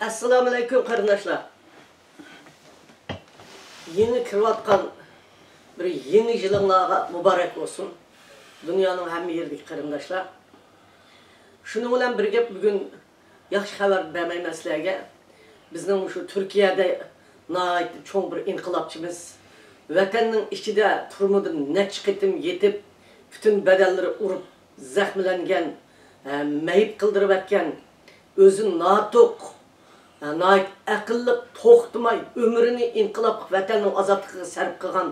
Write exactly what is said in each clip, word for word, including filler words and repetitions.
ئەسسالامۇئەلەيكۇم، قېرىنداشلار. يېڭى كىرىۋاتقان بىر يېڭى يىلىڭلارغا مۇبارەك بولسۇن، دۇنيانىڭ ھەممە يېرىدىكى قېرىنداشلار. شۇنىڭ بىلەن بىرگە، بۈگۈن ياخشى خەۋەر بەرمەيمەن سىلەرگە. بىزنىڭ مۇشۇ تۈركىيەدە ناھايىتى چوڭ بىر ئىنقىلابچىمىز، ۋەتەننىڭ ئىچىدە تۈرمىدىن نەچچە قېتىم يېتىپ، پۈتۈن بەدەنلىرى ئۇرۇپ زەخىملەنگەن، ھە، مەيىپ قىلدۇرۇۋەتكەن، ئۆزى ناتۇق، ھە، ناھايىتى ئەقىللىق، توختىماي ئۆمرىنى ئىنقىلابقا، ۋەتەننىڭ ئازادلىقىغا سەرپ قىلغان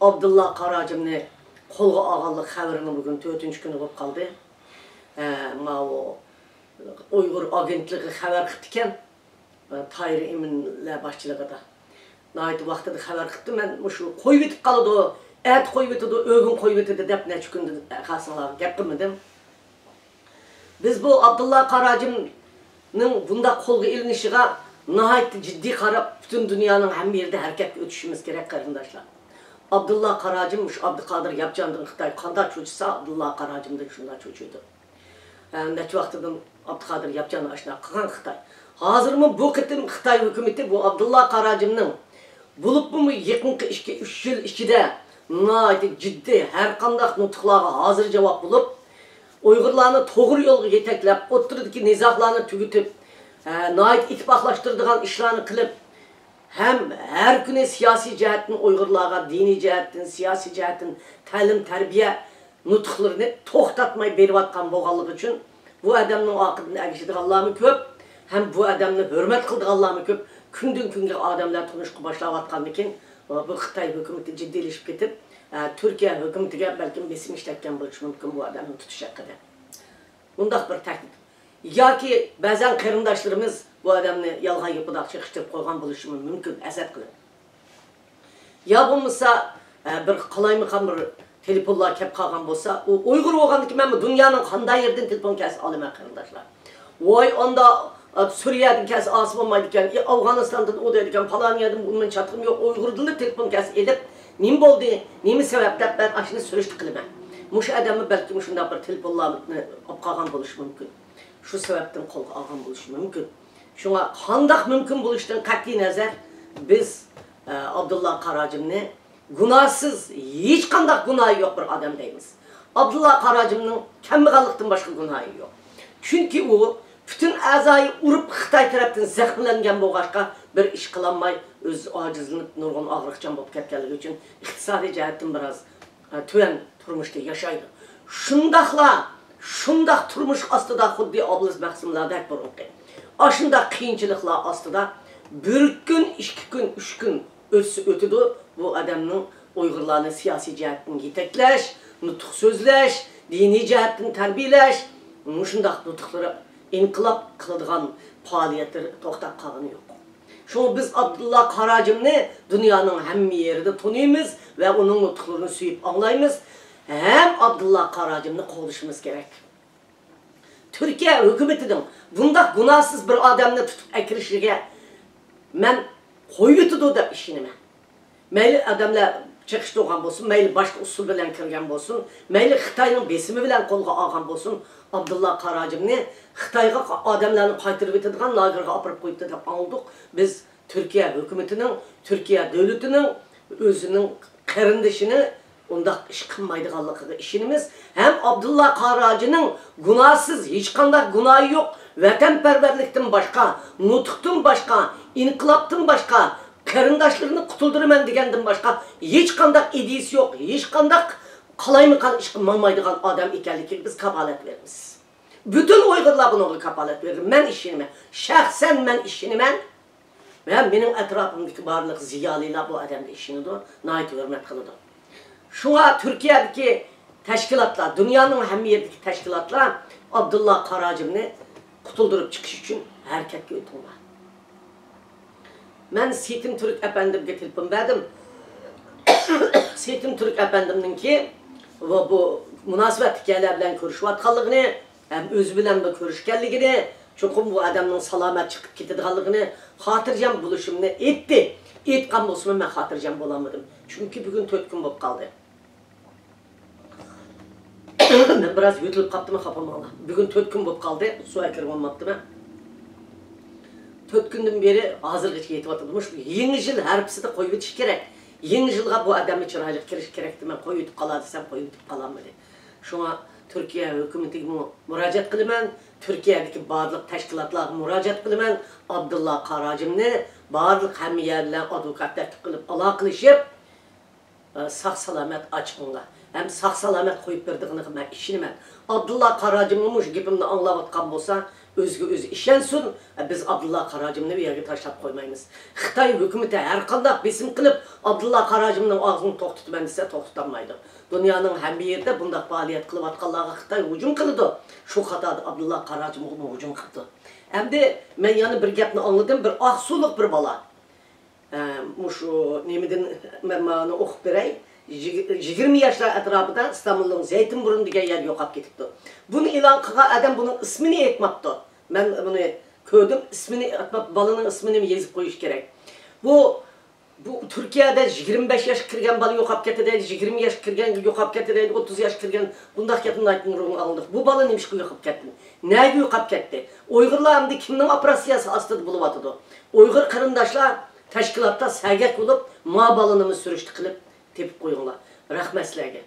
ئابدۇللا قاراجىمنى قولغا ئالغانلىق خەۋىرىنىڭ بۈگۈن تۆتىنچى كۈنى بولۇپ قالدى. ھە، ماۋۇ ئۇيغۇر ئاگېنتلىقى خەۋەر قىپتىكەن. تايىر ئىمىنلەر باشچىلىقىدا. ناھايىتى ۋاقتىدا خەۋەر قىپتۇ. مەن مۇشۇ قويۇۋېتىپ قالىدۇ، ئەتە قويۇۋېتىدۇ، ئۆگۈن قويۇۋېتىدۇ دەپ نەچچە كۈندىن خاسىڭلارغا گەپ قىلمىدىم. بىز بۇ ئابدۇللا قاراجىمنىڭ بۇنداق قولغا ئېلىنىشىغا ناھايىتى جىددىي قاراپ، پۈتۈن دۇنيانىڭ ھەممە يېرىدە ھەرىكەتكە ئۆتۈشىمىز كېرەك، قېرىنداشلار. ئابدۇللا قاراجىم، مۇشۇ ئابدۇقادىر ياپچاندىن خىتاي قانداق چۆچۈسە، ئابدۇللا قاراجىمدىن شۇنداق چۆچۈيدۇ. ھە، نەچچە ۋاقتىدىن ئابدۇقادىر ياپچاننى ئاشۇنداق قىلغان خىتاي. ھازىرمۇ بۇ قېتىم خىتاي ھۆكۈمىتى بۇ ئابدۇللا قاراجىمنىڭ، بولۇپمۇ يېقىنقى ئىككى، ئۈچ يىل ئىچىدە ناھايىتى جىددىي ھەر قانداق نۇتۇقلارغا ھازىر جاۋاب بولۇپ، ئۇيغۇرلارنى توغرا يولغا يېتەكلەپ، ئوتتۇرىدىكى نىزاغلارنى تۈگىتىپ، ھە، ناھايىتى ئىتتىپاقلاشتۇرىدىغان ئىشلارنى قىلىپ، ھەم ھەر كۈنى سىياسىي جەھەتتىن ئۇيغۇرلارغا دىنىي جەھەتتىن، سىياسىي جەھەتتىن، تەلىم-تەربىيە نۇتۇقلىرىنى توختاتماي بېرىۋاتقان بولغانلىقى ئۈچۈن، بۇ ئادەمنىڭ ئارقىدىن ئەگىشىدىغانلارمۇ كۆپ، ھەم بۇ ئادەمنى ھۆرمەت قىلىدىغانلارمۇ كۆپ. كۈندىن-كۈنگە ئادەملەر تونۇشقا باشلاۋاتقاندىكىن، بۇ خىتاي ھۆكۈمىتى جىددىيلىشىپ كېتىپ، ئە، تۈركىيە ھۆكۈمىتىگە بەلكىم بېسىم ئىشلەتكەن بولۇشى مۇمكىن بۇ ئادەمنى تۇتۇش ھەققىدە. مۇنداق بىر تەھدىت. ياكى بەزەن قېرىنداشلىرىمىز بۇ ئادەمنى يالغان يوپىداق چېقىشتۇرۇپ قويغان بولۇشىمۇ مۇمكىن، ھەسەت قىلىپ. يا بولمىسا، ئە، بىر قالايمىقان بىر تېلېفونلار كەپ قالغان بولسا، ئۇ ئۇيغۇر بولغاندىكىن مەنمۇ دۇنيانىڭ قانداق يېرىدىن تېلېفون كەلسە ئالىمەن، قېرىنداشلار. ۋاي، ئاندا، ئە، سۈرىيەدىن كەلسە ئالسا بولمايدىكەن، ئى، ئافغانىستاندىن ئۇ دەيدىكەن، پالان يەردىن بۇ، مېنىڭ چاتىقىم يوق، ئۇيغۇردىنلا تېلېفون كەلسە ئېلىپ، نېمە بولدى، نېمە سەۋەب دەپ مەن ئاشۇنى سۈرۈشتە قىلىمەن. مۇشۇ ئادەممۇ بەلكىم شۇنداق بىر تېلېفونلارنى ئاپ قالغان بولۇشى مۇمكىن. شۇ سەۋەبتىن قولغا ئالغان بولۇشى مۇمكىن. شۇڭا قانداق مۇمكىن بولۇشىدىن قەتئىينەزەر، بىز، ئە، ئابدۇللا قاراجىمنى گۇناھسىز، ھېچقانداق گۇناھى يوق بىر ئادەم دەيمىز. ئابدۇللا قاراجىمنىڭ كەمبەغەللىكتىن باشقا گۇناھى يوق. چۈنكى ئۇ پۈتۈن ئەزايى ئۇرۇپ خىتاي تەرەپتىن زەخىملەنگەن بولغاچقا، بىر ئىش قىلالماي، ئۆزى ئاجىزلىنىپ، نۇرغۇن ئاغرىقچان بولۇپ كەتكەنلىكى ئۈچۈن ئىقتىسادىي جەھەتتىن بىراز، ئە، تۆۋەن تۇرمۇشتا ياشايدۇ. شۇنداقلا، شۇنداق تۇرمۇش ئاستىدا خۇددى ئابلىز مەخسۇملاردەك بۇرۇنقى. ئاشۇنداق قىيىنچىلىقلار ئاستىدا بىر كۈن، ئىككى كۈن، ئۈچ كۈن ئۆتسە ئۆتىدۇ، بۇ ئادەمنىڭ ئۇيغۇرلارنى سىياسىي جەھەتتىن يېتەكلەش، نۇتۇق سۆزلەش، دىنىي جەھەتتىن تەربىيەلەش، مۇشۇنداق نۇتۇقلىرى، ئىنقىلاب قىلىدىغان پائالىيەتلىرى توختاپ قالغىنى يوق. شۇڭا بىز ئابدۇللا قاراجىمنى دۇنيانىڭ ھەممە يېرىدە تونۇيمىز ۋە ئۇنىڭ نۇتۇقلىرىنى سۆيۈپ ئاڭلايمىز. ھەم ئابدۇللا قاراجىمنى قوغدىشىمىز كېرەك. تۈركىيە ھۆكۈمىتىنىڭ بۇنداق گۇناھسىز بىر ئادەمنى تۇتۇپ ئەكىرىشىگە مەن قويۇۋېتىدۇ دەپ ئىشىنىمەن. مەيلى ئادەملەر چېقىشتۇرغان بولسۇن، مەيلى باشقا ئۇسۇل بىلەن كىرگەن بولسۇن، مەيلى خىتاينىڭ بېسىمى بىلەن قولغا ئالغان بولسۇن، ئابدۇللا قاراجىمنى خىتايغا ئادەملەرنى قايتۇرۇۋېتىدىغان لاگېرغا ئاپىرىپ قويۇپتۇ دەپ ئاڭلىدۇق. بىز تۈركىيە ھۆكۈمىتىنىڭ، تۈركىيە دۆلىتىنىڭ ئۆزىنىڭ قېرىندىشىنى ئۇنداق ئىش قىلمايدىغانلىقىغا ئىشىنىمىز. ھەم ئابدۇللا قاراجىنىڭ گۇناھسىز، ھېچقانداق گۇناھى يوق، ۋەتەنپەرۋەرلىكتىن باشقا، نۇتۇقتىن باشقا، ئىنقىلابتىن باشقا، قېرىنداشلىرىنى قۇتۇلدۇرىمەن دېگەندىن باشقا ھېچقانداق ئىدىيىسى يوق، ھېچقانداق قالايمىقان ئىشقا ماڭمايدىغان ئادەم ئىكەنلىكىگە بىز كاپالەت بېرىمىز. پۈتۈن ئۇيغۇرلار بۇنىڭغا كاپالەت بېرىدۇ. مەن ئىشىنىمەن. شەخسەن مەن ئىشىنىمەن. ۋە مېنىڭ ئەتراپىمدىكى بارلىق زىيالىيلار بۇ ئادەمگە ئىشىنىدۇ، ناھايىتى ھۆرمەت قىلىدۇ. شۇڭا تۈركىيەدىكى تەشكىلاتلار، دۇنيانىڭ ھەممە يېرىدىكى تەشكىلاتلار ئابدۇللا قاراجىمنى قۇتۇلدۇرۇپ چىقىش ئۈچۈن ھەرىكەتكە ئۆتۈڭلار. مەن سېيتىم تۈرك ئەپەندىمگە تېلېفون بەردىم. سېيتىم تۈرك ئەپەندىمنىڭكى بۇ، بۇ مۇناسىۋەتلىك يەرلەر بىلەن كۆرۈشۈۋاتقانلىقىنى، ھەم ئۆزى بىلەن بىر كۆرۈشكەنلىكىنى، چوقۇم بۇ ئادەمنىڭ سالامەت چىقىپ كېتىدىغانلىقىنى، خاتىرجەم بولۇشۇمنى ئېيتتى. ئېيتقان بولسىمۇ، مەن خاتىرجەم بولالمىدىم. چۈنكى بۈگۈن تۆت كۈن بولۇپ قالدى. مەن بىراز يۆتىلىپ قاپتىمەن، خاپا بولماڭلار. بۈگۈن تۆت كۈن بولۇپ قالدى، سۇ ئەكىرىۋالماپتىمەن. تۆت كۈندىن بېرى ھازىرغىچە يېتىۋاتىدۇ. مۇشۇ يېڭى يىل ھەرپىسىدە قويۇۋېتىش كېرەك. يېڭى يىلغا بۇ ئادەمنى چىرايلىق كىرىش كېرەك دېمەن، قويۇۋېتىپ قالا دېسەم، قويۇۋېتىپ قالالمىدى. شۇڭا تۈركىيە ھۆكۈمىتىگىمۇ مۇراجىئەت قىلىمەن، تۈركىيەدىكى بارلىق تەشكىلاتلارغا مۇراجىئەت قىلىمەن، ئابدۇللا قاراجىمنى بارلىق ھەممە يەر بىلەن ئادۋوكات تەكلىپ قىلىپ ئالاقىلىشىپ، ساق-سالامەت ئاچىقىڭلار ھەم ساق-سالامەت قويۇپ بېرىدىغىنىغا مەن ئىشىنىمەن. ئابدۇللا قاراجىممۇ مۇشۇ گېپىمنى ئاڭلاۋاتقان بولسا، ئۆزىگە ئۆزى ئىشەنسۇن، بىز ئابدۇللا قاراجىمنى بۇ يەرگە تاشلاپ قويمايمىز. خىتاي ھۆكۈمىتى ھەرقانداق بېسىم قىلىپ، ئابدۇللا قاراجىمنىڭ ئاغزىنى توختىتىمەن دېسە، توختىتالمايدۇ. دۇنيانىڭ ھەممە يېرىدە بۇنداق پائالىيەت قىلىۋاتقانلارغا خىتاي ھۇجۇم قىلىدۇ. شۇ قاتاردا ئابدۇللا قاراجىمغىمۇ ھۇجۇم قىپتۇ. ئەمدى مەن يەنە بىر گەپنى ئاڭلىدىم، بىر ئاقسۇلۇق بىر بالا. ئە، مۇشۇ نېمىدىن مەن مانا ئوقۇپ بېرەي. يىگ-، يىگىرمە ياشلار ئەتراپىدا ئىستانبۇلنىڭ زەيتىنبۇرۇن دېگەن يەر يوقاپ كېتىپتۇ. بۇنى ئېلان قىلغان ئادەم بۇنىڭ ئىسمىنى ئېيتماپتۇ. مەن بۇنى كۆردۈم، ئىسمىنى ئېيتماپتۇ، بالىنىڭ ئىسمىنى يېزىپ قويۇش كېرەك. بۇ، بۇ تۈركىيەدە يىگىرمە بەش ياشقا كىرگەن بالا يوقاپ كېتىدۇ، يىگىرمە ياشقا كىرگەن يوقاپ كېتىدۇ، ئوتتۇز ياشقا كىرگەن، بۇنداق گەپنى ناھايىتى نۇرغۇن ئاڭلىدۇق. بۇ بالا نېمىشقا يوقاپ كەتتى؟ نەگە يوقاپ كەتتى؟ ئۇيغۇرلار ئەمدى كىمنىڭ ئوپېراتسىيەسى ئاستىدا بولۇۋاتىدۇ؟ ئۇيغۇر قېرىنداشلار تەشكىلاتتا سەگەك بولۇپ، ما بالىنىمۇ سۈرۈشتە قىلىپ تېپىپ قويۇڭلار. رەھمەت سىلەرگە.